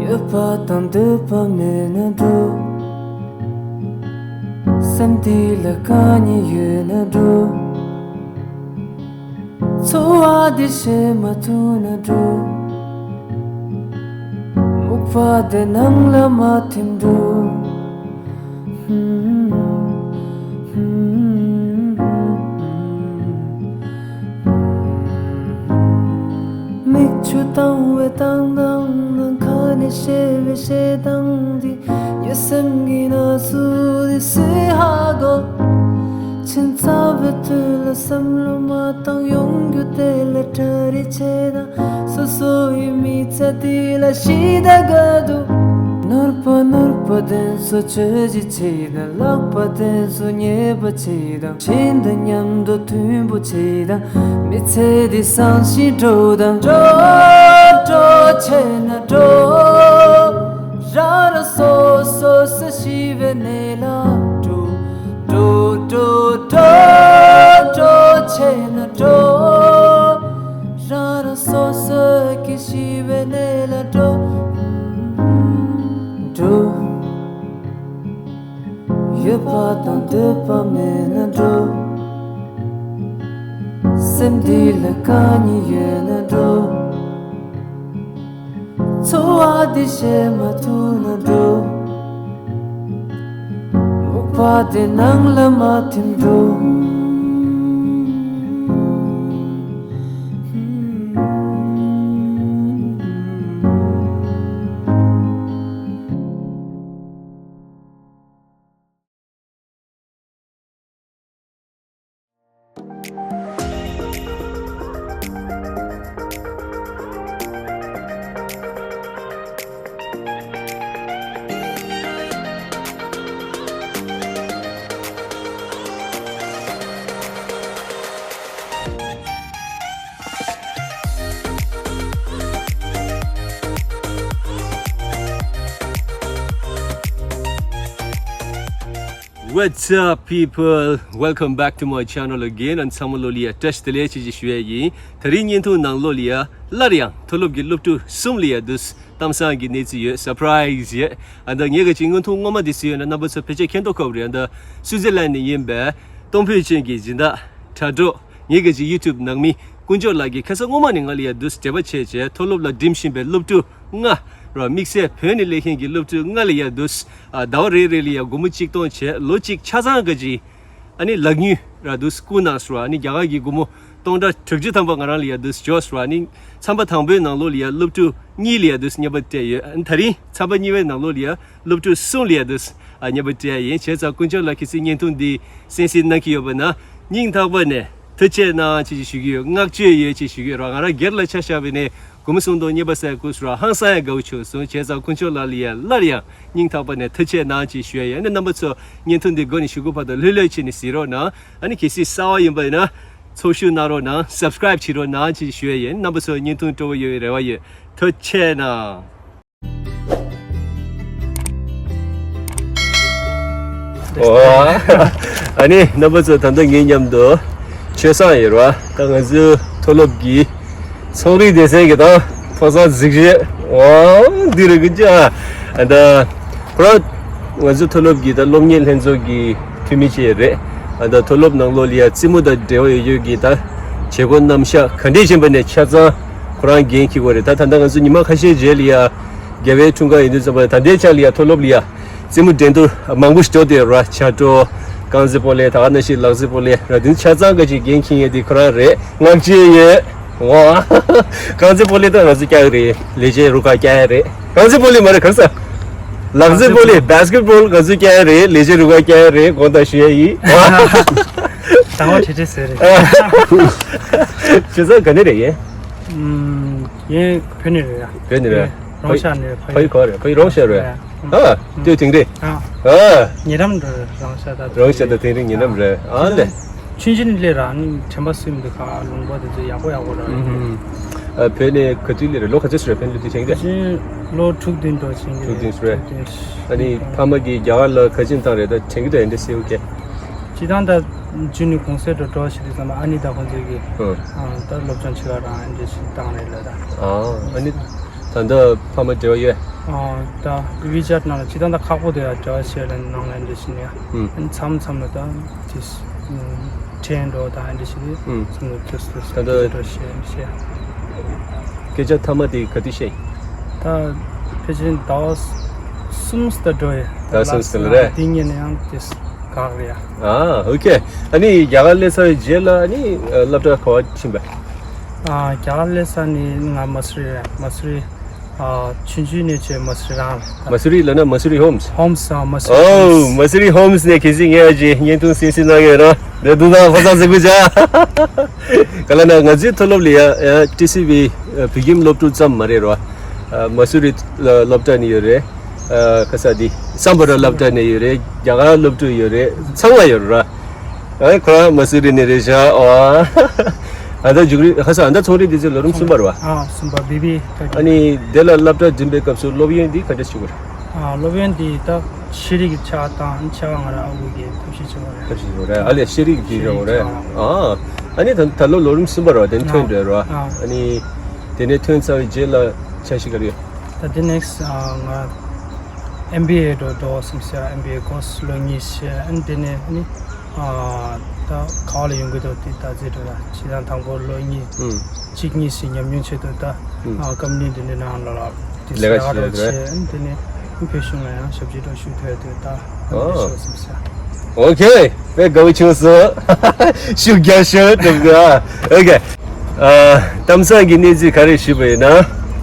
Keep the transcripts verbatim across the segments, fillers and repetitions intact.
འདོད་པ་དང་འདོད་པ་མེད་ན་འགྲོ། སེམས་འདི་ལ་གང་ཉིད་ཡོད་ན་འགྲོ། འཚོ་བ་འདི་བྱེད་མ་ཐུབ་ན་འགྲོ། སྨུག་པ་དེ་ནང་ལ་མ་ཐིམ་འགྲོ། མིག་ཆུ་བཏང་བའི་བཏང་སྟངས་ནང་ཁ་ནས་བཤད་པའི་བཤད་སྟངས་འདི། ཡ་སེམས་ཀྱི་ན་ཟུག་འདི་སུས་ཧ་གོ། ཁྱིམ་ཚང་བའི་དུས་ལ་བསམ་བློ་མ་བཏང་ཡོང་རྒྱུ་དེ་ལ་གྲ་སྒྲིག་བྱེད་དང་། སོ་སོ་ཡི་མི་ཚེ་འདི་ལ་ཞི་བདེ་དགོས་འདུག་ནོར་བུ་ནོར་བུ་དེ་ཚོ་ཆོས་ཀྱི་ཆེད་དང་། ལག་པ་དེ་ཚོ་ཉེས་པ་ཆེད་དང་། གཞན་དང་མཉམ་དུ་མཐུན་པོ་བྱེད་དང་། མི་ཚེ་འདི་སང་ཞིང་འགྲོ་དང་། འགྲོ་འགྲོ་བྱས་ན་འགྲོ། རང་རང་སོ་སོ་སུ་ཤི་བའི་གནས་ལ་འགྲོ། འགྲོ་འགྲོ་འགྲོ་འགྲོ་བྱས་ན་འགྲོ། རང་རང་སོ་སོ་གི་ཤི་བའི་གནས་ལ་འགྲོ། འགྲོ། ཡོད་པ་དང་འདོད་པ་མེད་ན་འགྲོ། སེམས་འདི་ལ་གང་ཉིད་ཡོད་ན་འགྲོ། འཚོ་བ་འདི་བྱེད་མ་ཐུབ་ན་འགྲོ། སྨུག་པ་དེ་ནང་ལ་མ་ཐིམ་འགྲོ། What's up, people? Welcome back to my channel again. ཨ་ནི་ཚང་མ་ལོ་ལ་ཡ་བཀྲ་ཤིས་བདེ་ལེགས་ཅེས་ཅིག་ཞུ་ཡ་ཡིན། དེ་རིང་བརྙན་ཐུང་ནང་ལོ་ལ་ཡ་སླར་ཡང་མཐོ་སློབ་ཀྱི་སློབ་ཕྲུག་གསུམ་ལ་ཡ་འདུག་སེ་གཏམ་བཟང་གི་གནས་ཚུལ་ཡོད། སར་པ་རའི་ཛི་ཡོད། ཨ་ནི་ད་ངས་ག་ཅིག་སྔོན་ཐུང་སྔོན་མ་དེ་སུ་ཡོད་ན་རྣམ་པ་ཚོ་ཕལ་ཆེར་མཁྱེན་རྟོགས་ཁོབ་རེད། ཨ་ནི་ད་སུའི་ཛི་ལན་ནས་ཡིན་པའི་གཏོང་ཕོད་ཅན་གྱི་སྦྱིན་བདག་དྲ་གྲོགས། ངེད་ཀྱི་ཅིག་ཡུ་ཊུབ་ནང་མི་དཀོན་མཆོག་ལགས་ཀྱིས་ཁ་སང་སྔོན་མ་ནས་ང་ལ་ཡ་འདུག་སེ་འབྲེལ་བ་བྱས་བྱས་མཐོ་སློབ་ལ་འགྲིམ་བཞིན་པའི་སློབ་ཕྲུག་ལྔ་ར། དམིགས་བསལ་བོད་ནས་སླེབས་མཁན་གྱི་སློབ་ཕྲུག་ལྔ་ལ་ཡ་འདུག་སེ་ཨ་ཟླ་བ་རེ་རེ་ལ་ཡ་སྒོར་མོ་གཅིག་སྟོང་བྱས། ལོ་གཅིག་ཆ་ཚང་ག་ཅིག་ཨ་ནི་ལག་ཉུལ་ར་འདུག་སེ་བསྐུར་གནང་སོང་། ཨ་ནི་རྒྱ་གར་གྱི་སྒོར་མོ་སྟོང་ཕྲག་དྲུག་ཅུ་ཐམ་པ་ང་རང་ལ་ཡ་འདུག་སེ་འབྱོར་སོང་། ཨ་ནི་ཚན་པ་དང་པོའི་ནང་ལོགས་ལ་ཡ་སློབ་ཕྲུག་གཉིས་ལ་ཡ་འདུག་སེ་བརྙན་པར་སྤྲད་ཡོད། ཨ་ནི་ད་རིང་ཚན་པ་གཉིས་པའི་ནང་ལོགས་ལ་ཡ་སློབ་ཕྲུག་གསུམ་ལ་ཡ་འདུག་སེ་ཨ་བརྙན་པར་སྤྲད་ཡ་ཡིན། བྱས་ཙང་དཀོན་མཆོག་ལགས་གལ་སྲིད་བརྙན་ཐུང་འདི་གསན་གཟིགས་གནང་གི་ཡོད་པ་ན་སྙིང་ཐག་པ་ནས་ཐུགས་རྗེ་གནང་ཅེས་ཞུ་གི་ཡོད། བསྔགས་བརྗོད་ཡོད་ཅེས་ཞུ་གི་ཡོད་ར། ང་རང་སྒེར་ལ་ཆ་བཞག་པ་ཡིན་ན་སྒོར་མོ་སུམ་སྟོང་བརྙན་པར་ཟ་ཡ་དགའ་པོ་བྱུང་སོང་། བྱས་ཙང་དཀོན་མཆོག་ལགས་ལ་ཡ་སླར་ཡང་སྙིང་ཐག་པ་ནས་ཐུགས་རྗེ་གནང་ཅེས་ཞུ་ཡ་ཡིན། ཨ་ནི་རྣམ་པ་ཚོ་བརྙན་ཐུང་འདི་མགོ་ནས་གཞུག་གུ་བར་དུ་ལྷོད་ལྷོད་བྱས་ནས་གཟིགས་རོགས་གནང་། ཨ་ནི་གལ་སྲིད་གསར་པ་ཡིན་པ་ཡིན་ན་ཚོགས་ཞུགས་གནང་རོགས་གནང་། སབ་སི་ཀ་རའིབ་བྱེད་རོགས་གནང་ཅེས་ཞུ་ཡ་ཡིན། རྣམ་པ་ཚོ་བརྙན་ཐུང་སྤྲོ་པོ་ཡོང་བའི་རེ་བ་ཡོད། ཐུགས་རྗེ་གནང་། ཨོ། ཨ་ནི་རྣམ་པ་ཚོ་ད་ལྟ་ངའི་མཉམ་དུ་ཆོས་བཟང་ཡོད་རེད་བ། ད་ང་ཚོའི་མཐོ་སློབ་ཀྱི་ཚོང་རིག་སྡེ་ཚན་གྱི་ད་ཕོ་གསར་གཟིགས་བྱེད། ཨོ་འདི་རེད་གི་ཅི་ཨ། ད་ཁོ་རང་ང་ཚོའི་མཐོ་སློབ་ཀྱི་ད་སློབ་གཉེར་ལྷན་ཚོགས་ཀྱི་འཐུས་མི་ཅིག་རེད། ཨ་ད་མཐོ་སློབ་ནང་ལོགས་ལ་ཡ་རྩེད་མོ་དང་འབྲེལ་བ་ཡོད་ཡོད་ཀྱི་ད་བྱེད་སྒོ་རྣམ་གཞག་ག་འདྲས་ཡིན་པ་ནས་ཆ་ཚང་ཁོ་རང་འགན་འཁྱེར་གྱི་ཡོད་རེད། ད་ད་ལྟ་ང་ཚོ་ཉི་མ་ཁ་ཤས་རྗེས་ལ་ཡ་རྒྱལ་བའི་འཁྲུངས་སྐར་ཡིན་དུས་ཙམ་པ་ད་ལྟའི་ཆ་ལ་ཡ་མཐོ་སློབ་ལ་ཡ་རྩེད་མོ་འགྲན་བསྡུར་མང་པོ་ཞིག་འགྲོ་བསྡད་ཡོད་ར། བྱ་སྒྲོ། རྐང་རྩེད་སྤོ་ལོ། ད་ག་ནང་བཞིན་ལག་རྩེད་སྤོ་ལོ་ར། དེ་ཚོ་ཆ་ཚང་ག་ཅིག་འགན་འཁྱེར་མཁན་དེ་ཁོ་རང་རེད། བསྔགས་བརྗོད་ཡོད། ཨོ། རྐང་རྩེད་སྤོ་ལོ་ད་ང་ཚོ་རྒྱག་གི་རེད། ལེ་ཅན་རུ་ཁག་རྒྱག་ཡ་རེད། རྐང་རྩེད་སྤོ་ལོ་མ་རེད། ག་རེ་ཟ། ལག་རྩེད་སྤོ་ལོ། བྷེ་སི་ཀེ་ཊི་བྷོལ་ང་ཚོ་རྒྱག་ཡ་རེད། ལེ་ཅན་རུ་ཁག་རྒྱག་ཡ་རེད། དགོངས་དག་ཞུ་ཡ་ཡིན། དང་བ་ཁྲིད་ཁྲིད་ཟེར་རེད། བྱས་ཙང་ག་ནས་རེད་ཡིན། ཨུམ། ཡིན་བོད་ནས་རེད་ཡ། བོད་ནས་རེད། རོང་ཤར་ནས་ཕ་ཕ་ཡུལ་ཡུལ་ག་རེད། ཕ་ཡུལ་རོང་ཤར་རེད། ཨ། ཨ་ལྟོས་དེང་རེད། ཨ། ཨ། ཉེ་འགྲམ་རེད། རོང་ཤར་དང་རོང་ཤར་དང་དེང་རེད། ཉེ་འགྲམ་རེད། ཨ་ལེ། ཆུང་ཆུང་ལས་རང་ནི་དྲན་པ་སུས་མི་འདུག་ག་ལུང་པ་དེ་ཚོ་ཡག་པོ་ཡག་པོ་རེད། ཨ་བོད་ནས་ག་དུས་སླེབས་རེད། ལོ་ག་ཚོད་སོང་རེད། བོད་ནས་སླེབས་དུས་དྲན་གྱི་རེད། ཕལ་ཆེར་ལོ་དྲུག་བདུན་འགྲོ་ཕྱིན་གྱི་དྲུག་བདུན་སོང་རེད། ཨ་ནི་ཕ་མ་གིས་རྒྱ་གར་ལ་ག་ཅིག་བཏང་རེད། ད་དྲན་གྱི་འདུག་ཨེ་འདྲ་སེའུ་ཀེ། སྤྱིར་བཏང་ད་ཇུ་ནི་གུང་སེང་འགྲོ་འགྲོ་ཞིག་དུས་ཙམ་པ་ཨ་ནི་ད་ཁོང་ཚོས་ཀྱི་ཨ་ད་སློབ་སྦྱོང་བྱེད་ག་རང་ཨེ་འདྲ་ཞིག་བཏང་རེད་ལ་ད། ཨ་ཨ་ནི་ད་ལྟ་ཕ་མ་འབྲེལ་བ་ཡོད། ཨ་ད་ཝི་ཅེཊ་ནང་ལ་ཅི་ད་ད་ཁག་པོ་དེ་ཡ་འབྲེལ་བ་བྱས་ལ་ནང་ལ་འདི་བཞིན་ཡ། ཨུམ། ཨ་ནི་མཚམས་མཚམས་ལ་ད་དེ་ཨུམ་ཁྲལ་འགྲོ་ད་འདི་བཞིན་རེད། ཨུམ། མཚམས་ལ་ཏོག་ཙམ་ཏོག་ཙམ་ད་ད་འགྲོ་བྱས་འདི་བྱས། སྐད་ཆ་མཐའ་མ་དེ་ག་དུས་བཤད་ཡིན། ད་ཕལ་ཆེར་ཟླ་བ་གསུམ་ཙམ་འགྲོ་ཡ། ཟླ་བ་གསུམ་ཙམ་ལ་རེད། དེ་ཉིན་ནས་ཡང་དེ་གག་རེད་ཡ། ཨ་ཨོ་ཁེ། ཨ་ནི་རྒྱ་གར་སླེབས་ཚར་བའི་རྗེས་ལ་ཨ་ནི་སློབ་གྲྭ་ག་པར་ཕྱིན་པ། ཨ་རྒྱ་གར་སླེབས་ས་ནི་ང་མ་སུ་རི་རེད། མ་སུ་རི། ཨ་ཆུང་ཆུང་ནས་བྱས་མ་སུ་རི་རང་རེད། མ་སུ་རི་ལབ་ན་མ་སུ་རི་ཧོམ་སི། ཧོམ་སི། ཨ་མ་སུ་རི་ཨོ་ཧོམ་སི། མ་སུ་རི་ཧོམ་སི་ནས་གལ་སྲིད་ངས་ཨ་ཅེ་བརྙན་ཐུང་གསན་གསན་གནང་ཡོད་ན་དེ་དུང་དང་ཕ་ཚང་ཟེར་དགོས་ཅག་ག་ལ་ན་ང་ཚོའི་མཐོ་སློབ་ལ་ཡ་ཡ་ཊི་སི་ཝི་བོད་ཁྱིམ་སློབ་ཕྲུག་ཙམ་མ་རེད་རོ། ཨ་མ་སུ་རི་སློབ་གྲྭ་ནས་ཡོད་རེད། ཨ་ཁ་ས་དེ་སམ་བྷོ་ཊ་སློབ་གྲྭ་ནས་ཡོད་རེད། རྒྱ་གར་སློབ་ཕྲུག་ཡོད་རེད། ཚང་མ་ཡོད་རེད་ར། ཨ་ཁོ་རང་མ་སུ་རི་ནས་རེད་ཤག་ཨོ། ཨ་ད་འཇུག་རི་ཁ་ས་ཨ་ད་ཚོང་རིག་འདི་ཚོ་ལོ་རིམ་གསུམ་པ་རེད་བ། ཨ་གསུམ་པ་བི་བི་ད་ཨ་ནི་དེ་ལ་སློབ་གྲྭ་འགྲིམ་པའི་སྐབས་སུ་སློབ་ཡོན་འདི་ག་འདྲ་ཞིག་དགོས་རེད། ཨ་སློབ་ཡོན་འདི་ད་ཤེས་རིག་གི་ཆ་དང་ཆེ་བ་ང་རང་ཨ་ཁུ་གི་ཐབས་ཤེས་ཆེ་བ་རེད། ཐབས་ཤེས་ཆེ་བ་རེད། ཨ་ལས་ཤེས་རིག་འདི་རེད་བ་རེད། ཨ་ཨ་ནི་ད་ད་ལོ་ལོ་རིམ་གསུམ་པ་རེད་བ། དེ་ནི་ཐོན་འགྲོ་རེད་བ། ཨ་ཨ་ནི་དེ་ནས་ཐོན་ཚར་བའི་རྗེས་ལ་འཆར་གཞི་ག་རེ་ཡོད། ད་དེ་ནེག་སི་ང་ཨེམ་བི་ཨེ་འགྲོ་འགྲོ་བསམ་ཟེར། ཨེམ་བི་ཨེ་ཀོར་སི་ལོ་གཉིས་བྱས། ཨ་ནི་དེ་ནས་ཨ་ནི་ཨ་ད་ག་བ་ལ་ཡོང་གི་འདུག་དེ་ད་རྩིས་འགྲོ་ད་ཕྱི་ཟླ་དང་པོ་ལོ་གཉིས་ཨུམ། གཅིག་གཉིས་ཤིག་ཉམས་མྱོང་ཆེད་དུ་ད་ཨུམ། ཨ་ཀམ་པ་ནི་འདི་འདྲའི་ནང་ལ་ལ་དེ་ལས་ཀ་བྱེད་ཡག་འགྲོ་རེད། བྱས། ཨ་ནི་དེ་ནས་བོད་གཞུང་ལ་ཡང་ཞབས་ཕྱི་འགྲོ་ཞུ་ཐུབ་ཡག་དེ་ད་ཨ་ནི་ཨོ། ཞུ་བསམ་ཟེར། ཨོ་ཁེ། དཔེ་དགའ་བོ་བྱུང་སོང་། ཤུགས་རྒྱག་ཤོག་འགྲོ་དགོས་ཨ། ཨོ་ཁེ། ཨ་གཏམ་བཟང་གི་གནས་ཚུལ་ག་རེ་ཞུས་པ་ཡིན་ན།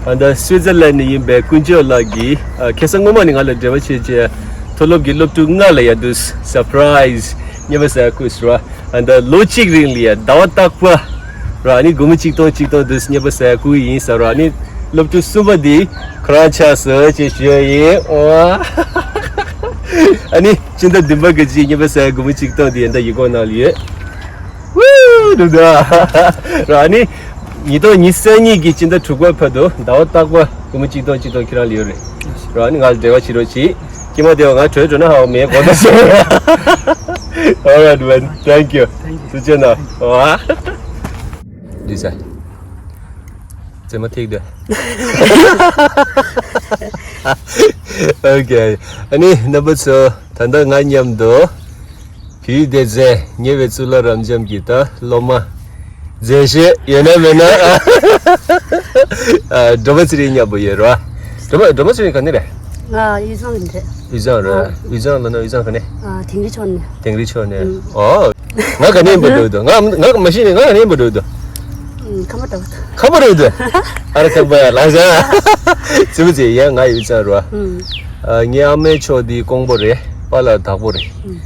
ཨ་ད་སུའི་ཙར་ལན་ནས་ཡིན་པའི་དཀོན་མཆོག་ལགས་ཀྱིས་ཨ་ཁ་སང་སྔོན་མ་ནས་ང་ལ་འབྲེལ་བ་བྱས་རྗེས་མཐོ་སློབ་ཀྱི་སློབ་ཕྲུག་ལྔ་ལ་ཡ་དུས་སར་པ་རའི་ཛི་རྔན་པ་ཟ་ཡག་བསྐུར་ཟེར་བ། ཨ་ད་ལོ་གཅིག་རིང་ལ་ཡ་ཟླ་བ་རྟག་པ་ར་ཨ་ནི་སྒོར་མོ་གཅིག་སྟོང་གཅིག་སྟོང་དུས་རྔན་པ་ཟ་ཡག་བསྐུར་གྱི་ཡིན་ཟེར་བ། ཨ་ནི་སློབ་ཕྲུག་གསུམ་པ་འདི་ཁོ་རང་ཆགས་སོང་ཅེས་ཞུ་ཡ་ཡིན། ཨོ། ཨ་ནི་སྤྱི་ཟླ་བདུན་པ་གི་ཅིག་རྔན་པ་ཟ་ཡག་སྒོར་མོ་གཅིག་སྟོང་འདི་ཡ་ད་ཡིག་སྐོགས་ནང་ལ་ཡོད། ཝུ་འདུག་ད། ར་ཨ་ནི་ཉིས་སྟོང་ཉི་ཤུ་རྩ་གཉིས་ཀྱི་སྤྱི་ཟླ་དྲུག་པ་བར་དུ་ཟླ་བ་རྟག་པ་སྒོར་མོ་གཅིག་སྟོང་གཅིག་སྟོང་ཁྱེད་རང་ལ་ཡོད་རེད། ར་ཨ་ནི་ང་ལ་འབྲེལ་བ་བྱེད་རོགས་གྱིས། ཀྱེ་མ་དེ་བ་ང་བྲོས་འགྲོ་ན་ཧ་མེད་གོ་ད་ཤེས། Alright man, thank you. Thank you. ཐུགས་རྗེ་གནང་། ཨོ། འདི་ཟ། རྩེད་མོ་ཐིག་འདི། Okay. ཨ་ནི་རྣམ་པ་ཚོ་ད་ལྟ་ང་མཉམ་དུ་བོད་ཡིག་སྡེ་ཚན་ཉེ་བའི་གཙུག་ལག་རབ་འབྱམས་ཀྱི་ད་སློབ་མ་མཛེས་ཤོས་ཡོད་ན་མེད་ན་ཨ་སྒྲོལ་མ་ཚེ་རིང་མཉམ་པོ་ཡོད་རེད་བ། སྒྲོལ་མ་སྒྲོལ་མ་ཚེ་རིང་ག་ནས་རེད། ང་དབུས་གཙང་ནས་རེད། དབུས་གཙང་རེད། ཨ། དབུས་གཙང་ལ་ན་དབུས་གཙང་ག་ནས། ཨ་དིང་རི་ཕྱོགས་ནས། དིང་རི་ཕྱོགས་ནས། ཨུམ། ཨོ། ང་ག་ནས་ཡིན་པ་འགྲོ་འདུག་ང་ང་མ་ཤེས་ནས་ང་ག་ནས་ཡིན་པ་འགྲོ་འདུག་ཨུམ། ཁམས་པ་འདྲ་བོ་འདུག་ཁམས་པ་འདྲ་བོ་འདུག་ཨ་ར་ཁམས་པ་ཡ་ལགས་སོ། ཙི་མོ་ཙི་ཡ་ང་དབུས་གཙང་རེད་བ། ཨུམ། ཨ་ངའི་ཨ་མའི་ཕྱོགས་འདི་ཀོང་པོ་རེད། པཱ་ལགས་དྭགས་པོ་རེད། ཨུམ།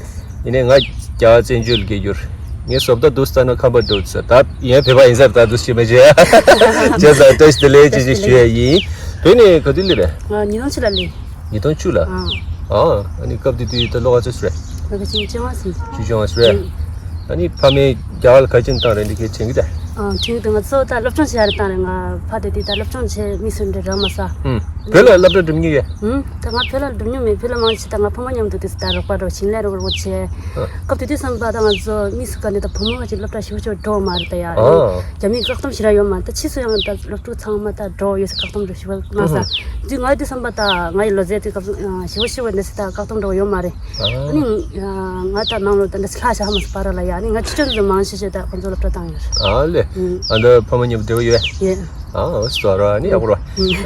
ཡིན་ནའི་ང་རྒྱ་གར་བཙན་བྱོལ་སྐད་སྒྱུར། ངའི་བཟོ་ལྟ་འདུག་ལྟ་ན་ཁམས་པ་འདུག་ཟེར། ད་ཡིན་བོད་པ་ཡིན་ས་རེད། ད་འདུག་ཤེས་མ་བྱེད། བྱས་ཙང་བཀྲ་ཤིས་བདེ་ལེགས་ཅེས་ཅེས་ཞུ་ཡ་ཡིན། བོད་ནས་ག་དུས་སླེབས་པས། ང་ཉིས་སྟོང་བཅུ་ལ་སླེབས། ཉིས་སྟོང་བཅུ་ལ། ཨ། ཨ་ཨ་ནི་སྐབས་དེ་དུས་ད་ལོ་ག་ཚོད་རེད། ལོ་ག་ཚོད་བཅོ་ལྔ་ཟིན། བཅུ་བཅོ་ལྔ་ཟིན། ཨ་ནི་ཕ་མས་རྒྱ་གར་ལ་ག་ཅིན་བཏང་རེད་འདི་གའི་དྲན་གི་ད། ཨ་དྲན་གི་འདུག་ང་ཚོ་ད་སློབ་སྦྱོང་བྱེད་ཡ་རེད་བཏང་རེད། ང་ཕ་དེ་དུས་ད་སློབ་སྦྱོང་བྱེད་དམིགས་སུ་འདྲ་རག་མ་སོང་། ཨུམ། བོད་ལ་སློབ་གྲྭ་འགྲིམ་མྱོང་ཡོད། ཨུམ། ད་ང་བོད་ལ་འགྲིམ་མྱོང་མེད། བོད་ལ་མང་ཆེ་ད་ང་ཕ་མ་མཉམ་དུ་དུས་ད་རོགས་པ་རོགས་ཕྱིན་ལས་རོགས་རོགས་བྱས། ཨ། སྐབས་དེ་དུས་བསམ་པ་ད་ང་ཚོ་དམིགས་སུ་བཀར་ནས་ད་བུ་མོ་ཁ་ཅིག་སློབ་གྲྭ་ཞིག་ཞིག་འགྲོ་མ་རེད་ད་ཡ། ཨ། རྒྱ་མིའི་བཀག་སྡོམ་ཞིག་ར་ཡོད་མ་རེད། ད་ཕྱིས་སུ་ཡང་ད་སློབ་ཕྲུག་ཚང་མ་ད་འགྲོ་ཡོད་ཟེར་བཀག་སྡོམ་རེ་ཞིག་བ་གནང་ས། ཨུ་ཧུ། དུས་ང་དུས་བསམ་པ་ད་ང་ཡི་ལོ་ཚད་དུས་སྐབས་སུ་ཞིག་བ་ཞིག་བ་འདི་སི་ད་བཀག་སྡོམ་འགྲོ་ཡོད་མ་རེད། ཨ། ཨ་ནི་ང་ད་ནང་ལོ་ད་འདི་སི་ལྷག་བཞག་མ་སོང་པ་ར་ལ་ཡ། ཨ་ནི་ང་ཕྱི་ཕྱོགས་འདི་མང་ཤོས་ཤོས་ད་ཁོང་ཚོ་སློབ་གྲྭ་བཏང་ཡོད་རེད། ཨ་ལེ། ཨུ། ཨ་ད་ཕ་མ་མཉམ་པོ་བདེ་པོ་ཡོད། ཡོད། ཨ་ཨོ་སི་ཏོ་ར་ནི་ཡག་པོ་ར།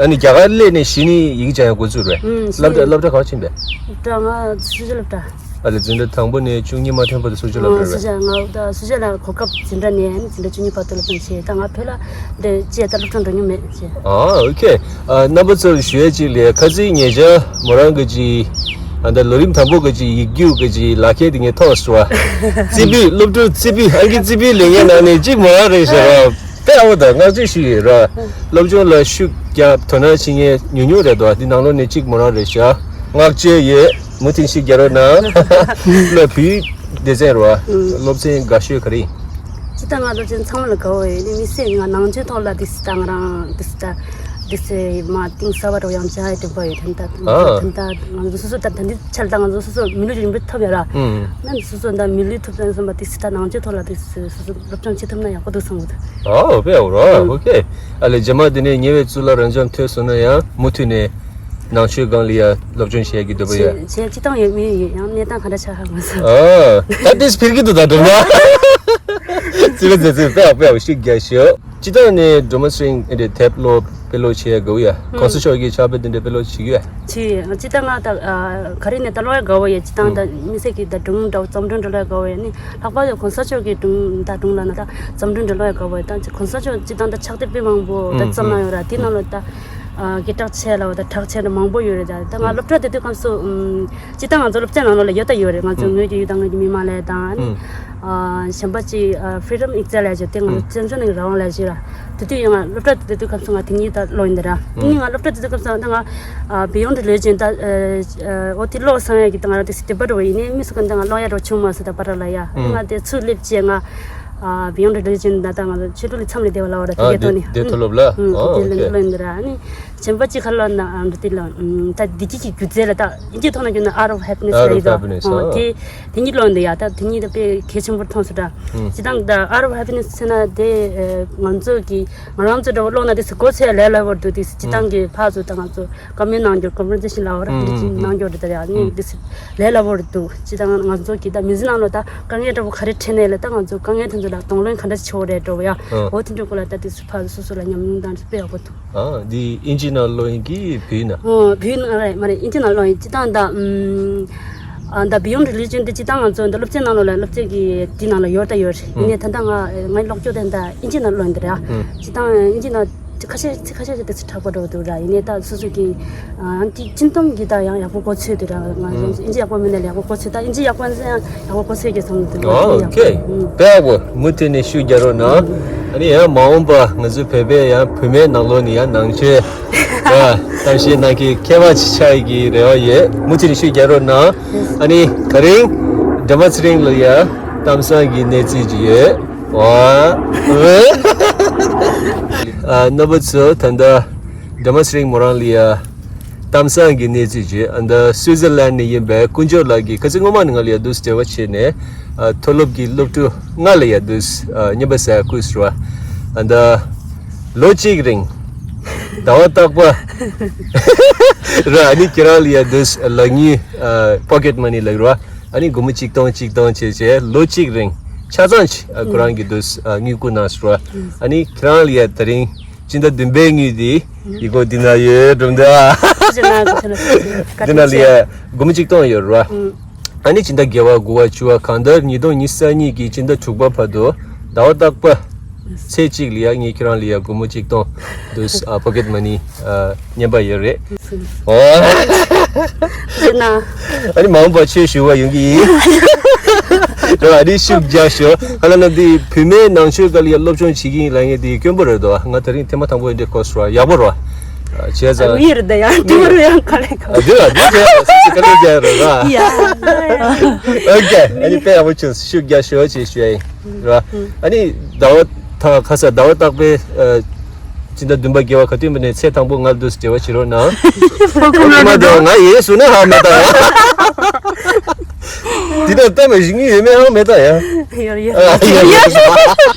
ཨ་ནི་རྒྱ་གར་སླེབས་ནས་གཞི་ནས་ཡིག་སྦྱང་ཡག་འགོ་བཙུགས་རེད། ཨུམ། སློབ་གྲྭ་སློབ་གྲྭ་ག་པར་ཕྱིན་པས། སློབ་གྲྭ་ང་སུ་ཇཱ་སློབ་གྲྭ། ཨ་ལེ་འཛིན་གྲྭ་དང་པོ་ནས་བཅུ་གཉིས་མ་ཐོན་བར་དུ་སུ་ཇཱ་སློབ་གྲྭ་རེད། སུ་ཇཱ་ང་ད་སུ་ཇཱ་ལ་གོ་སྐབས་འཛིན་གྲྭ་ནས་འཛིན་གྲྭ་བཅུ་གཉིས་བར་དུ་སློབ་སྦྱོང་བྱས། ད་ང་བོད་ལ་འདི་བྱས་ད་སློབ་སྦྱོང་འགྲོ་མྱོང་མེད་བྱས། ཨ་ཨོ་ཁེ། ཨ་རྣམ་པ་ཚོར་ཞུ་ཡ་གཅིག་ལས་ཁ་སང་ཉེ་ཆར་མོ་རང་གི་ཅིག་ཨ་ད་ལོ་རིམ་དང་པོ་གི་ཅིག་ཡིག་རྒྱུགས་གི་ཅིག་ལག་ཁྱེར་དེ་ངས་ཐོབ་སོང་བ། རྩིས་པའི་སློབ་ཕྲུག་རྩིས་པའི་ཨང་ཀི་རྩིས་པའི་ལེན་མཁན་ནང་ནས་གཅིག་མོ་རང་རེད་ཟེར་བ། དཔེ་ཡག་པོ་དང་བསྔགས་བརྗོད་ཞུ་ཡི་ར། སློབ་སྦྱོང་ལ་ཤུགས་རྒྱབ་དོ་སྣང་བྱེད་མཁན་ཉུང་ཉུང་རེད་དོ། འདི་ནང་ལོགས་ནས་གཅིག་མོ་རང་རེད་ཤག་བསྔགས་བརྗོད་ཡོད། མུ་མཐུད་ཤིག་རྒྱག་རོགས་གནང་། ལ་བུའི་སྡེ་ཚན་རེད་བ། སློབ་ཚན་དགའ་ཤོས་ག་རེ་ཡིན། ཅི་ད་ང་སློབ་ཚན་ཚང་མ་ལ་དགའ་བོ་ཡོད། ནི་མི་སེ་ང་ནང་ཆོས་ཐོག་ལ་དེ་སི་ད་ང་རང་དེ་སི་ད་དེ་སི་མ་གཏིང་ཟབ་པ་རོ་ཡང་བྱ་ཡི་དྲན་པ་ཡོད། དེ་འདྲ་ཨ། དེ་འདྲ་ང་ཚོ་སོ་སོ་ད་ད་འདི་ཆ་ལ་ད་ང་ཚོ་སོ་སོ་མི་ལུས་རིན་པོ་ཐོབ་ཡོད་ར། ཨུམ། ནི་སོ་སོ་ད་མི་ལུས་ཐོབ་ཙང་བསམ་པ་དེ་སི་ད་ནང་ཆོས་ཐོག་ལ་དེ་སི་སོ་སོ་སློབ་སྦྱོང་བྱེད་ཐུབ་ན་ཡག་པོ་འདུག་བསམ་གི་འདུག་ཨོ་དཔེ་ཡག་པོ་ར། ཨོ་ཁེ། ཨ་ལེ་རྗེས་མ་དེ་ནས་ཉེ་བའི་གཙུག་ལག་རབ་འབྱམས་ཐོན་སོང་ན་ཡང་མུ་མཐུད་ནས། ནང་ཆོས་སྒང་ལ་ཡ་སློབ་སྦྱོང་བྱེད་ཡ་གི་འདོད་པ་ཡོད། བྱེད་བྱེད་སྤྱི་བཏང་ཡོད་མེད་ཡོད་ཡང་གནས་སྟངས་ག་འདྲ་ཆགས་ཧ་མ་སོང་། ཨ། ད་དེས་ཕིར་གི་འདུག་ད་འགྲོ་ན། ཙི་བ་ཙི་ཙི་པེ་ཨ་པེ་ཨ་ཤུགས་རྒྱག་ཤོག་སྤྱི་བཏང་ནས་སྒྲོལ་མ་ཚེ་རིང་ཨེ་འདྲས་དེབ་ཀློག་དཔེ་ཀློག་བྱེད་ཡ་དགའ་བོ་ཡ། ཨུམ། གོང་ས་མཆོག་གི་ཕྱག་དཔེ་དེ་འདྲས་དཔེ་ཀློག་བྱེད་ཀྱི་ཡོད། བྱེད་ཡོད། སྤྱི་བཏང་ང་ད་ཨ་ག་རེ་ནས་ད་ཀློག་ཡ་དགའ་བོ་ཡ། སྤྱི་བཏང་ད་དམིགས་བསལ་གྱི་ད་སྒྲུང་འདྲ་བོ་བརྩམས་སྒྲུང་འདྲ་ཀློག་ཡ་དགའ་བོ་ཡ། ནི་ལྷག་པར་དུ་གོང་ས་མཆོག་གི་སྒྲུང་ད་སྒྲུང་ལ་ན་ད་བརྩམས་སྒྲུང་འདྲ་ཀློག་ཡ་དགའ་བོ་ཡ། ད་གོང་ས་མཆོག་སྤྱི་བཏང་ད་ཕྱག་དེབ་དཔེ་མང་པོ་ད་ཨུམ་བརྩམས་གནང་ཡོད་ར། དེ་ནང་ལ་ད་ཨ་གི་གྲགས་ཆེ་ལ་བ་ད་གྲགས་ཆེ་ན་མང་པོ་ཡོད་རེད། ད་ད་ང་ཨུམ་སློབ་གྲྭ་དེ་དུས་སྐབས་སུ་ཨུམ་སྤྱི་བཏང་ང་ཚོ་སློབ་ཚན་ནང་ལོགས་ལ་ཡོད་ད་ཡོད་རེད། ང་ཚོ་ཨུམ་ངོས་ཀྱི་ཡུལ་དང་ངོས་ཀྱི་མི་མང་ལ་དང་ཨ་ནི། ཨུམ། ཨ་གཞན་པ་ཅིག་ཨ་Freedom Exile ལབ་ཅིག་དེ་ང་ཚོ་ཨུམ་བཙན་བྱོལ་ནང་གི་རང་དབང་ལབ་ཅིག་ར། དེ་དུས་ཡང་ང་སློབ་གྲྭ་དེ་དུས་སྐབས་སུ་ང་དེ་གཉིས་ད་ཀློག་ཡིན་ད་ར། དེ་ཨུམ་གཉིས་ང་སློབ་གྲྭ་དེ་དུས་སྐབས་སུ་ད་ང་ཨ་Beyond Religion ད་ཨ་ཨ་འོ་དེ་ཀློག་སང་ཡ་གི་ད་ང་རང་དེ་སི་དེ་པ་འགྲོ་བ་ཡིན་ནའི་མི་སུ་ག་ད་ང་ཀློག་ཡ་འགྲོ་བྱུང་མ་སོང་ད་པ་ར་ལ་ཡ། ཨུམ་ང་དེ་ཚུར་སླེབས་བྱས་ང་ཨ་Beyond Religion ད་ད་ང་ཚོ་ཆོས་དྲུག་ལ་མཚམས་ལས་བདེ་བ་ལ་བ་ར་དེ་ཨ་གའི་ཐོག་ནས་དེ་དེ་མཐོ་སློབ་ལ། ཨུམ་ཨོ་དེ་ལ་ཨོ་ཁེ། ཀློག་ཡིན་ད་ར། ཨ་ནི་གཞན་པ་ཅིག་ཁ་ལོ་ན་ཨ་འདི་ལ་ཨུམ་ད་བདེ་སྐྱིད་ཀྱི་སྒྱུ་རྩལ་ལ་ད་དབྱིན་ཇིའི་ཐོག་ན་བསྒྱུར་ན་Art of Happiness Art ལབ་of ཡོད་ད། Happiness ཨོ་ཨ་དེ་དེ་གཉིས་ཀློག་འདི་ཡ། ད་དེ་གཉིས་ད་དཔེ་གལ་ཆེན་པོར་མཐོང་སོང་ད། ཨུམ་སྤྱི་བཏང་ད་Art of Happiness ཟེར་ན་དེ་ཨ་ང་ཚོ་གི་ང་རང་ཚོ་འདྲ་བོ་ཀློག་ན་དེ་སི་གོ་ཚད་ལས་སླ་བོར་འདུག་དེ་སི་སྤྱི་ཨུམ་བཏང་གི་ཕར་ཚུར་ད་ང་ཚོ་བཀའ་མོལ་གནང་རྒྱུ་Conversation ལབ་ཡོད་ར། ཨུམ་དེ་འདྲ་ཅིག་ཨུམ་གནང་རྒྱུ་རེད་ད་ཡ། ཨ་ནི་ཨུམ་དེ་སི་ལས་སླ་བོར་འདུག་སྤྱི་བཏང་ང་ཚོ་གི་ད་མི་ཚེ་ནང་ལོགས་ད་དཀའ་ངལ་འདྲ་བོ་ག་རེ་འཕྲད་ནའི་ལ་ད་ང་ཚོ་དཀའ་ངལ་དེ་ཚོ་ལ་གདོང་ལེན་ག་འདྲ་ཅིག་བྱེད་དགོས་རེད་འདྲ་བོ་ཡ། ཨ་འོ་དེ་འདྲའི་སྐོར་ལ་ད་དེ་སི་ཕར་ཚུར་སོ་སོ་ལ་ཉམས་མྱོང་དང་དཔེ་ཡག་པོ་འདུག་ཨ་འདི་དབྱིན་ཇི་ནང་ཀློག་ཡིན་གྱི་བོད་ཡིག་ནང་། ཨོ་བོད་ཡིག་ནང་རེད་མ་རེད། དབྱིན་ཇི་ནང་ཀློག་ཡིན། སྤྱི་བཏང་ད་ཨམ་ཨ་ད་Beyond Religion དེ་སྤྱི་བཏང་ང་ཚོ་འདི་སློབ་ཚན་ནང་ལོགས་ལ་སློབ་ཚན་གྱི་དེ་ནང་ལ་ཡོད་ད་ཡོད་རེད། ཡིན་ནའི་ད་ལྟ་ང་ངའི་ཀློག་སྐྱོར་དེ་ད་དབྱིན་ཇི་ནང་ཀློག་ཡིན་ད་རེད་ཨ། སྤྱི་བཏང་དབྱིན་ཇི་ནང་ཁ་ཤས་ཚིག་ཁ་ཤས་ཤིག་ད་ཚིག་དྲག་པོ་འགྲོ་འདུག་ར། ཡིན་ནའི་ད་སོ་སོ་གི་ཨ་ཅིག་སྤྱི་བཏང་གི་ད་ཡང་ཡག་པོ་གོ་ཚོད་དེ་ར། ང་ཚོ་དབྱིན་ཇི་ཡག་པོ་མིན་ན་ཡག་པོ་གོ་ཚོད་ད་དབྱིན་ཇི་ཡག་པོ་ཡིན་ན་ཡང་ཡག་པོ་གོ་ཚོད་ཀྱི་བསམ་བློ་འདུག་ཨོ་ཨོ་ཁེ། དཔེ་ཡག་པོ་མུ་མཐུད་ནས་ཤུགས་རྒྱག་རོགས་གནང་། ཨ་ནི་ཡང་མ་འོངས་པ་ང་ཚོའི་བོད་པའི་ཡང་བུད་མེད་ནང་ལོགས་ནས་ཡང་ནང་ཆོས་ཨ་གཏམ་བཤད་གནང་མཁན་མཁས་པ་ཅིག་ཆགས་ཡི་གི་རེ་བ་ཡོད། མུ་མཐུད་ནས་ཤུགས་རྒྱག་རོགས་གནང་། ཨ་ནི་དེ་རིང་སྒྲོལ་མ་ཚེ་རིང་ལ་ཡང་གཏམ་བཟང་གི་གནས་ཚུལ་ཅིག་ཡོད། ཨོ། ཨ་རྣམ་པ་ཚོ་ད་ལྟ་སྒྲོལ་མ་ཚེ་རིང་མོ་རང་ལ་ཡ་གཏམ་བཟང་གི་གནས་ཚུལ་བརྗོད། ཨ་ད་སུའི་ཛར་ལན་ནས་ཡིན་པའི་དཀོན་མཆོག་ལགས་ཀྱིས་ཁ་སང་སྔོན་མ་ནས་ང་ལ་ཡ་འདུག་སེ་འབྲེལ་བ་བྱས་ནས་ཨ་མཐོ་སློབ་ཀྱི་སློབ་ཕྲུག་ལྔ་ལ་ཡ་འདུག་སེ་ཨ་རྔན་པ་ཟ་ཡ་བསྐུར་ཟེར་བ། ཨ་ད་ལོ་གཅིག་རིང་ཟླ་བ་རྟག་པ་ར་ཨ་ནི་ཁྱེད་རང་ལ་ཡ་འདུག་སེ་ལག་དངུལ་ཨ་པོ་ཀེཊ་མ་ནི་ལབ་ར། ཨ་ནི་སྒོར་མོ་གཅིག་སྟོང་གཅིག་སྟོང་བྱས་བྱས་ལོ་གཅིག་རིང་ཆ་ཚང་ཅིག་ཨ་ཁོ་རང་གིས་འདུག་སེ་ཨ་དངུལ་བསྐུར་གནང་ཟེར་བ། ཨ་ནི་ཁྱེད་རང་ལ་ཡ་དེ་རིང་སྤྱི་ཟླ་བདུན་པའི་དངུལ་འདི་ཡི་གོ་འདི་ན་ཡོད་འགྲོ་འདི་ཨ། འདི་ན་ལ་ཡ་སྒོར་མོ་གཅིག་སྟོང་ཡོད་རེད་བ། ཨ་ནི་སྤྱི་ཟླ་བརྒྱད་པ་དགུ་པ་བཅུ་པ་གང་ལྟར་ཉིས་སྟོང་ཉི་ཤུ་རྩ་གཉིས་ཀྱི་སྤྱི་ཟླ་དྲུག་པ་བར་དུ་ཟླ་བ་རྟག་པ་ཚེ་གཅིག་ལ་ཡ་ངས་ཁྱེད་རང་ལ་ཡ་སྒོར་མོ་གཅིག་སྟོང་འདུག་སེ་ཨ་པོ་ཀེཊ་མ་ནི་ཨ་རྔན་པ་ཡོད་རེད། ཨོ། ཨ་ནི་མ་འོངས་པ་ཆོས་ཞུ་བ་ཡོང་གི་ཡིན། ཨ་ནི་ཤུགས་རྒྱག་ཤོག་ཧ་ལ་ན་འདི་བུད་མེད་ནང་ཆོས་སྒང་ལ་ཡ་སློབ་སྦྱོང་བྱེད་ཀྱི་ཡིན་ལབ་མཁན་འདི་དཀོན་པོ་རེད་དོ། ང་དེ་རིང་ཐེངས་མ་དང་པོ་འདི་གོ་སོང་། ཡག་པོ་རེད། བྱས་ཙང་། ཡིན་རེད་ད་ཡང་དེ་བར་ཡང་ག་ལེ་ག་ཨ་འདི་ལ་འདི་བྱས་ཙང་སུ་སུ་ག་ལེ་རྒྱག་རེད་ར། ཡ། ཨོ་ཁེ། ཨ་ནི་དཔེ་ཡག་པོ་བྱུང་། ཤུགས་རྒྱག་ཤོག་ཅེས་ཞུ་ཡ་ཡིན། ར། ཨ་ནི་ཟླ་བ་ད་ག་ས་ཟླ་བ་རྟག་པའི་ཨ་སྤྱི་ཟླ་བདུན་པ་བརྒྱད་པ་ག་དུས་མིན་ནས་ཚེ་དང་པོ་ང་ལ་འདུག་སེ་འབྲེལ་བ་བྱེད་རོགས་གནང་། ཁོ་མ་དང་ང་ཡིན་ཟེར་ན་ཧ་མ་ད་ཡ། འདི་ལྟར་ལྟ་མ་ཞིག་ཡོད་མེད་ཧ་མ་ད་ཡ། ཡོད་ཡོད། ཨ་ཡོད་ཡོད།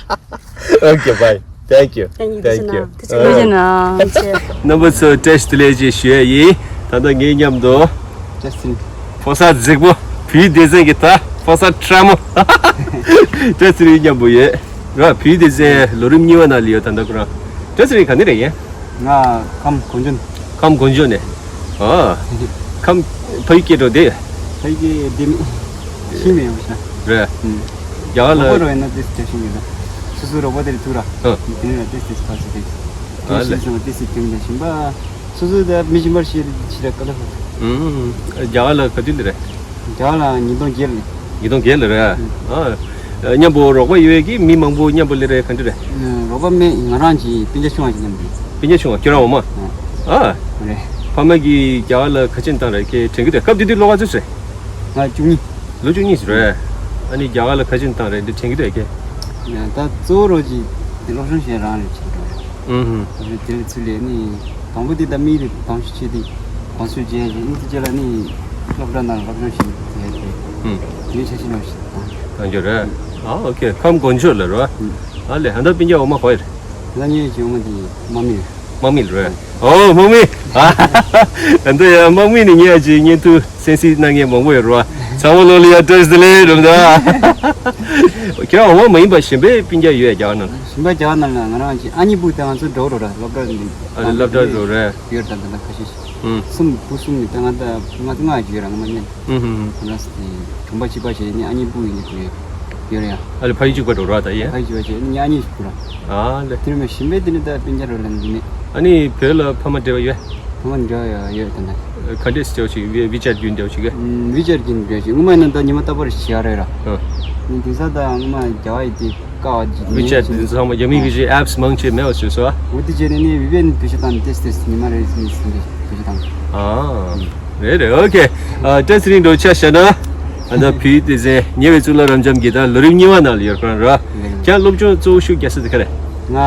Okay, bye. Thank you. Thank you. Thank you. ཐུགས་རྗེ་གནང་། ཐུགས་རྗེ་གནང་། རྣམ་པ་ཚོ་བཀྲ་ཤིས་བདེ་ལེགས་ཅེས་ཞུ་ཡ་ཡིན། ད་ལྟ་ངའི་མཉམ་དུ། བཀྲ་ཤིས། ཕོ་གསར་རྫིག་པོ། བོད་སྡེ་ཚན་གྱི་ད་ཕོ་གསར་ཁྲ་མོ། བཀྲ་ཤིས་རིག་མཉམ་པོ་ཡོད། ར་བོད་སྡེ་ཚན་ལོ་རིམ་གཉིས་པ་ནང་ལ་ཡོད་ད་ལྟ་ཁོ་རང་། བཀྲ་ཤིས་རིག་ག་ནས་རེད་ཡིན། ང་ཁམས་གངས་ལྗོངས། ཁམས་གངས་ལྗོངས་ནས། ཨ། ཁམས་ཕ་ཡུལ་སྐད་འགྲོ་དེ། ཕ་ཡུལ་སྐད་དེ་མི་ཤེས་མེད་ཡོང་ཤག་རེད། ཨུམ། རྒྱ་གར་ལ། རོགས་པ་རོགས་ཡིན་ན་ཏོག་ཙམ་བྱས་ཤིང་ཡོད་ད། སོ་སོའི་རོགས་པ་དེར་ཐུག་ར། ཨ། དེ་ནས་ལ་ཏོག་ཙམ་ཕར་ཚུར་དེ། ཨ་ལེ། ཤེས་སོང་ཏོག་ཙམ་དེ་འདྲ་བཞིན་པ། སོ་སོ་དང་མི་གཞན་པར་བཤད་བཤད་ར་དཀའ་ལས་ཁག་འདུག་ཨུམ། རྒྱ་གར་ལ་ག་དུས་འདི་རེད། རྒྱ་གར་ལ་ཉིས་སྟོང་བརྒྱད་ལ། ཉིས་སྟོང་བརྒྱད་ལ་རེད། ཨ། མཉམ་པོ་རོགས་པ་ཡོད་ཀྱི་མི་མང་པོ་མཉམ་པོ་སླེབས་རེད་ག་འདྲ་རེད། རོགས་པ་མེད། ང་རང་གི་སྤུན་ཀྱག་ཆུང་བ་ཞིག་མཉམ་དུ། སྤུན་ཀྱག་ཆུང་བ་ཁྱོད་རང་འོ་མ། ཨ། རེད། ཕ་མ་གིས་རྒྱ་གར་ལ་ག་ཅིག་བཏང་རེད་ཁྱེད་དྲན་གྱི་འདུག་སྐབས་དེ་དུས་ལོ་ག་ཚོད་རེད། ང་བཅུ་གཉིས། ལོ་བཅུ་གཉིས་རེད། ཨ་ནི་རྒྱ་གར་ལ་ག་ཅིག་བཏང་རེད་འདི་དྲན་གྱི་འདུག་ཁྱེད། ད་གཙོ་བོ་རོགས་ཀྱི་སློབ་སྦྱོང་བྱེད་རང་རེད་བྱེད་འགྲོ་རེད། ཨུ་ཧུ། དེ་ཚུལ་ལས་ནི། དང་པོ་དེ་ད་མི་རེ་དང་ཤོས་ཆེ་དེ་གོང་ཚོད་བྱས་ཡིན་དེ་རྗེས་ལ་ནི་སློབ་གྲྭ་ནང་སློབ་སྦྱོང་བྱེད་ཡ་དེ། ཧུམ། དེ་ཆ་ཤས་ནོར་ཞིག་དང་། གང་འགྱོ་རེད། ཨ་ཨོ་ཁེ། ཁམས་དཀོན་མཆོག་ལ་རེད་བ། ཧུམ། ཨ་ལེ་ཧ་ད་སྤུན་ཀྱག་འོ་མ་ག་པར་ཡོད་རེད། ད་ངའི་གཞི་འོ་མ་དེ་དམག་མི་རེད། དམག་མི་ལ་རེད། ཨོ་དམག་མི། ཨ་འདི་ཡ་དམག་མི་ནི་ངས་ཅིག་བརྙན་ཐུང་གསན་གཟིགས་གནང་མཁན་མང་པོ་ཡོད་རེད་བ། ཚང་མ་ལོ་ལ་ཡ་བཀྲ་ཤིས་བདེ་ལེགས་རོམ་ད། ཁྱེད་རང་འོ་མ་ཡིན་པ་གཞན་པའི་སྤུན་ཀྱག་ཡོད་ཡ་རྒྱ་གར་ནང་ལ། གཞན་པ་རྒྱ་གར་ནང་ལ་ང་རང་ཅིག་ཨ་མྱེས་བུ་དང་ང་ཚོ་འགྲོ་རོགས་ར་སློབ་གྲྭ་འདི། ཨ་ནི་སློབ་གྲྭ་འགྲོ་རེད། ཡོད་ད་ད་ད་ཁ་ཤས་ཤིག་ཨུམ། གསུམ་བུ་གསུམ་ནི་ད་ང་ད་ང་ཚོ་ལྔ་ཡོད་ར་ང་མ་ཉན། ཨུམ་ཧུམ། ཁོ་རང་ཚོ་དེ་གྲོང་པ་གཅིག་པ་བྱས་ནས་ཨ་མྱེས་བུ་ཡིན་ནི་ཁོ་ཡོད་ཡོད་རེད་ཡ། ཨ་ལེ་ཕ་ཡུལ་གཅིག་པ་འགྲོ་ར་ད་ཡ། ཕ་ཡུལ་གཅིག་པ་བྱས་ནས་ཨ་མྱེས་ཤིག་བུ་ར། ཨ་ལེ། དེ་ནས་མ་གཞན་པའི་དེ་ནི་ད་སྤུན་ཀྱག་རོ་ལ་འདི་ནི། ཨ་ནི་བོད་ལ་ཕ་མ་འབྲེལ་བ་ཡོད། ཕ་མ་འབྲེལ་བ་ཡོད་ཡོད་ད་ནི། ག་འདྲས་སེ་འབྲེལ་བ་ཞིག་ཝི་ཝི་ཅེཊ་བརྒྱུད་འབྲེལ་བ་ཞིག་གི། ཝི་ཅེཊ་བརྒྱུད་འབྲེལ་བ་ཞིག་སྔོན་མ་ཡིན་ན་ད་ཉི་མ་རྟག་པར་བྱེད་ཡ་རེད་ར། ཨ། ནི་དེང་སང་ད་སྔོན་མ་རྒྱ་བ་ཡི་དེ། ཀ་ཅི་ཝི་ཅེཊ་དེ་ཚང་མ་རྒྱ་མི་གི་ཅིག་ཨེབ་སི་མང་ཆེ་མེད་པ་བཟོས་སོང་ཨ། འོ་དེ་བྱས་ནས་ནི་བི་པི་ཨེན་བེད་སྤྱོད་བཏང་ནས་ཏེས་ཏེས་ཉི་མ་རེ་ཟིན་ཟིན་ཏེ་བེད་སྤྱོད་བཏང་། ཨ། རེད་རེད། ཨོ་ཁེ། ཨ། བཀྲ་ཤིས་རིང་འགྲོ་ཆ་བཞག་ན། ཨ་ད་བུའི་སྡེ་ཚན་ཉེ་བའི་གཙུག་ལག་རབ་འབྱམས་ཀྱི་ད་ལོ་རིམ་གཉིས་པ་ནང་ལ་ཡོད་ཁོ་རང་ར། ཁྱེད་སློབ་སྦྱོང་གཙོ་བོ་ཤུགས་རྒྱག་ས་དེ་ག་རེ། ང་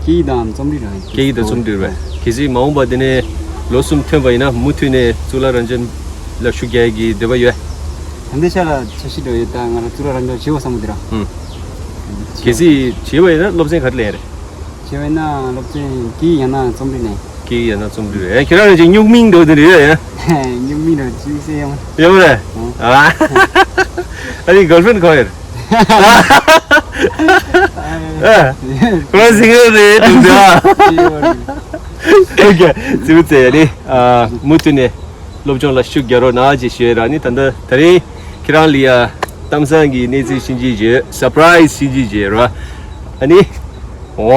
སྐད་ཡིག་དང་རྩོམ་རིག་ར། སྐད་ཡིག་དང་རྩོམ་རིག་རེད། གལ་སྲིད་མ་འོངས་པ་དེ་ནས་ལོ་གསུམ་ཐོན་པ་ཡིན་ན་མུ་མཐུད་ནས་གཙུག་ལག་རབ་འབྱམས་ལ་ཤུགས་རྒྱག་ཡས་ཀྱི་འདོད་པ་ཡོད། ད་ལྟའི་ཆ་ལ་འཆར་གཞི་འདྲ་ཡོད་ད་ང་རང་གཙུག་ལག་རབ་འབྱམས་བྱེད་དགོས་བསམ་གི་འདུག་ར། ཧུམ། གལ་སྲིད་བྱེད་པ་ཡིན་ན་སློབ་ཚན་ག་རེ་ལེན་ཡ་རེད། བྱས་པ་ཡིན་ན་སློབ་ཚན་སྐད་ཡིག་ཡང་ན་རྩོམ་རིག་ནས། སྐད་ཡིག་ཡང་ན་རྩོམ་རིག་རེད། ཁྱེད་རང་ལ་ཅིག་སྨྱུག་མིང་འདྲ་བོ་དེ་འདྲ་ཡོད་ཡ། སྨྱུག་མིང་འདྲ་བོ་ཅིག་སེ་ཡོང་། ཡོད་མ་རེད། ཨ། ཨ་ནི་གརལ་ཕྲེན་ག་པར་ཡོད། ཨ། ཁོ་རང་སིང་གལ་རེད་འདུག་ད། ཨོ་ཁེ། ཙི་བུ་ཙེ་ཡ་ནི། ཨ། མུ་མཐུད་ནས་སློབ་སྦྱོང་ལ་ཤུགས་རྒྱག་རོགས་གནང་ཅེས་ཞུ་ཡ་ར་ནི་ད་ལྟ་ད་རིང་ཁྱེད་རང་ལ་ཡ་གཏམ་བཟང་གི་གནས་ཚུལ་ཤིག་ཅིག་བརྗོད། སར་པ་རའི་སི་ཤིག་ཅིག་བརྗོད་ར། ཨ་ནི། ཝ།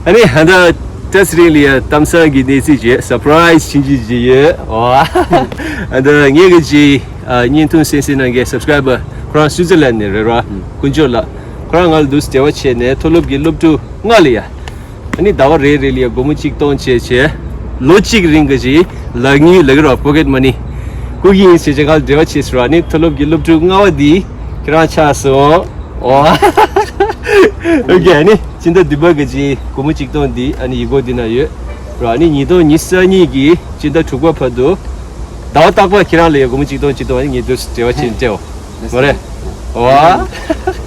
ཨ་ནི་ཨ་ད་བཀྲ་ཤིས་རིང་ལ་ཡ་གཏམ་བཟང་གི་གནས་ཚུལ་བརྗོད། སར་པ་རའི་སི་ཤིག་ཅིག་བརྗོད་ཡོད། ཝ། ཨ་ད་ངེད་ཀྱི་ཅིག་ཨ་བརྙན་ཐུང་གསན་གཟིགས་གནང་མཁན་སབ་སི་ཀ་རའི་བར་ཁོ་རང་སུའི་ཙི་ལན་ནས་རེད་ར། ཀུན་སྤྱོད་ལགས། ཁོ་རང་ང་ལ་འདུག་སེ་འབྲེལ་བ་བྱས་ནས་མཐོ་སློབ་ཀྱི་སློབ་ཕྲུག་ལྔ་ལ་ཡ། ཨ་ནི་ཟླ་བ་རེ་རེ་ལ་ཡ་སྒོར་མོ་གཅིག་སྟོང་བྱས་བྱས། ལོ་གཅིག་རིང་གི་ཅིག་ལག་དངུལ་ལབ་ཀྱི་རེད་པོ་ཀེཊ་མ་ནི། བསྐུར་གྱི་ཡིན་ཟེར་བྱས་ང་ལ་འབྲེལ་བ་བྱས་སོང་ར། ཨ་ནི་མཐོ་སློབ་ཀྱི་སློབ་ཕྲུག་ལྔ་པ་འདི་ཁྱེད་རང་ཆགས་སོང་། ཨོ། ཨོ་ཁེ། ཨ་ནི་སྤྱི་ཟླ་བདུན་པ་གི་ཅིག་སྒོར་མོ་གཅིག་སྟོང་འདི་ཨ་ནི་ཡིག་སྐོགས་འདི་ན་ཡོད་ར། ཨ་ནི་ཉིས་སྟོང་ཉི་ཤུ་རྩ་གཉིས་ཀྱི་སྤྱི་ཟླ་དྲུག་པ་བར་དུ་ཟླ་བ་རྟག་པར་ཁྱེད་རང་ལ་ཡ་སྒོར་མོ་གཅིག་སྟོང་གཅིག་སྟོང་ཨ་ནི་ངས་འདུག་སེ་འབྲེལ་བ་བྱས་ནས་སྤྲད་འོ། མ་རེད། ཨོ།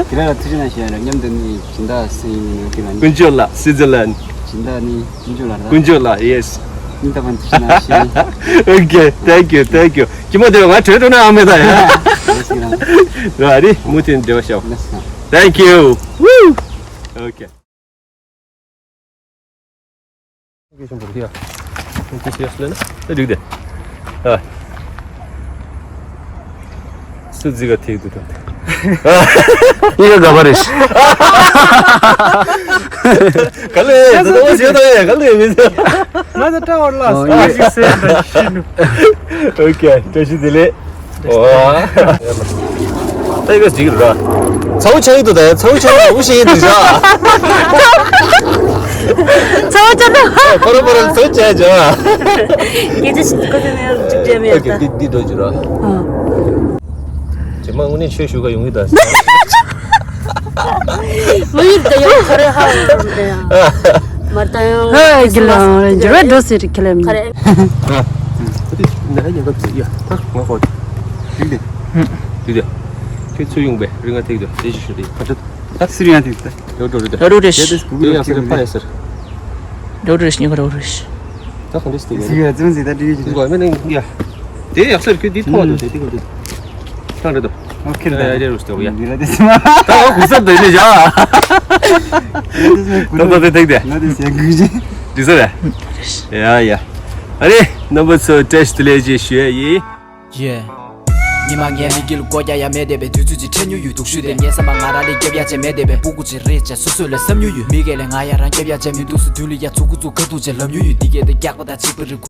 ཁྱེད་རང་ལ་ཐུགས་རྗེ་གནང་ཞུ་ཡ་ར། མཉམ་དུ་ནི་སྦྱིན་བདག་སེ་ཡིན་ནོ་ཁྱེད་རང་ནི། ཀུན་སྤྱོད་ལགས་སུའི་ཙི་ལན། སྦྱིན་བདག་ནི་ཀུན་སྤྱོད་ལགས་རེད་ད། ཀུན་སྤྱོད་ལགས། ཡེ་སི། ཉིན་རྟག་པར་ཐུགས་རྗེ་གནང་ཞུ་ཡིན། ཨོ་ཁེ། ཐེང་ཀྱུ། ཐེང་ཀྱུ། ཀྱི་མོ་དེ་ང་གྲོས་གྲོས་ན་ཨ་མེད་ད་ཡ། ལགས་སོ་ལགས། ར་རི་མུ་མཐུད་འབྲེལ་བ་ཤོག་ལགས་སོ། Thank you. Woo. Okay. སུ་ཟིག་ག་ཐེག་ཏུ་ཐོན། ཨི་ག་ག་བ་རེ་ཤི། ག་ལེ་ཟ་ཏོ་ཟེ་ཏོ་ཡ་ག་ལེ་མི་ཟ། ང་ཚོ་ཏྲ་བར་ལ་ཨོ་ཨི་ག་ཟིག་ཟེར་ད་ཤི་ནུ། ཨོ་ཁེ། བཀྲ་ཤིས་བདེ་ལེགས། ཨོ། ཨི་ག་ཟིག་ར། ཚ་བོ་ཆགས་ཡི་འདུག་ད་ཡ། ཚ་བོ་ཆགས་ཡི་འདུག་ད། ཚ་བོ་ཆགས་འདུག་ད། པ་ར་པ་ར་ཚ་བོ་ཆགས་ཡ། སྐད་ཆ་ཞིག་གོ་ཐོས་མེད་ཡ། འགྲིག་འགྲིག་མེད་ད། འདི་འདི་འགྲོ་རྒྱུ་ར། ཨ། ཇེ་མང་ངུ་ནས་ཆོས་ཞུ་ག་ཡོང་གི་ད། མ་ཡུལ་ད་ཡང་ཁ་རེ་ཧ་ཡོང་ད་ཡང་། མར་ད་ཡང་། ཧེ་གི་ལ་འགྱུར་བ་འགྲོ་ཟེར་ཁས་ལེན། ཁ་རེ། ཨ། ད་དེ་ནས་ཡང་ག་ཡ་ད་ང་ཧོ། དེ་དེ། དེ་དེ། ཁྱོད་ཚུར་ཡོང་པས་རི་ང་ཐེག་དོ་དེ་ཞིག་ཞུ་དེ་ཕ་ཚོད། ད་སི་རི་ཡང་དེ་ད། ཡོ་འགྲོ་རེད་ད། ཡོ་འགྲོ་རེད། དེ་དེ་གུ་ཡ་སི་རི་ཕ་ཡ་སི་རི། འགྲོ་རེད་ཉི་ག་འགྲོ་རེད། ད་གང་འདྲ་སྟེ་ཡ། སི་རི་ཡ་ཙམ་ཟིག་ད་འགྲིག་གི་འགྲོ་མེད་ནང་ཡ། དེ་ཡག་སར་ཁྱོད་དེ་མཐོང་བ་འདུག་དེ་དེ་གང་འདྲ་དེ། ཁྱང་འདྲ་འདུག་ཨོ་ཁེ་ད་ད་ཡ་རེ་རུ་སྟེ་ཡ། འདི་ར་དེ་སི་མ། ད་ཨོ་གུ་སར་དེ་ནས་བཞག་ད་ད་དེ་ཐེག་དེ། ང་དེ་སེ་གུ་ཅི། འགྲིག་ས་རེད། ཡ་ཡ། ཨ་རེ་རྣམ་པ་ཚོ་བཀྲ་ཤིས་བདེ་ལེགས་ཅེས་ཞུ་ཡ་ཡིན། Yeah. ཉི་མ་ངའི་མིག་གིས་སྒོ་རྒྱག་ཡ་མེད་བསྡད་པའི་དུས་ཚོད་ཅིག་འཕྲད་མྱོང་ཡོད་འདུག་ཤུལ་དེར་ངའི་སེམས་པ་ང་རང་ལས་རྒྱབ་ཡ་ཅན་མེད་བསྡད་པའི་སྤུ་གུ་ཅིག་རེད་ཅེས་སོ་སོ་ལ་བསམ་མྱོང་ཡོད། མི་སྒེར་ལས་ང་ཡ་རང་རྒྱབ་ཡ་ཅན་མི་འདུག་སུ་མདུན་ལ་ཡ་ཚུགས་ཀུ་ཚུགས་ཁ་ཐུག་ཅེས་ལབ་མྱོང་ཡོད། འདི་སྐད་དུ་རྒྱག་པ་དང་གཅིག་པ་རེད།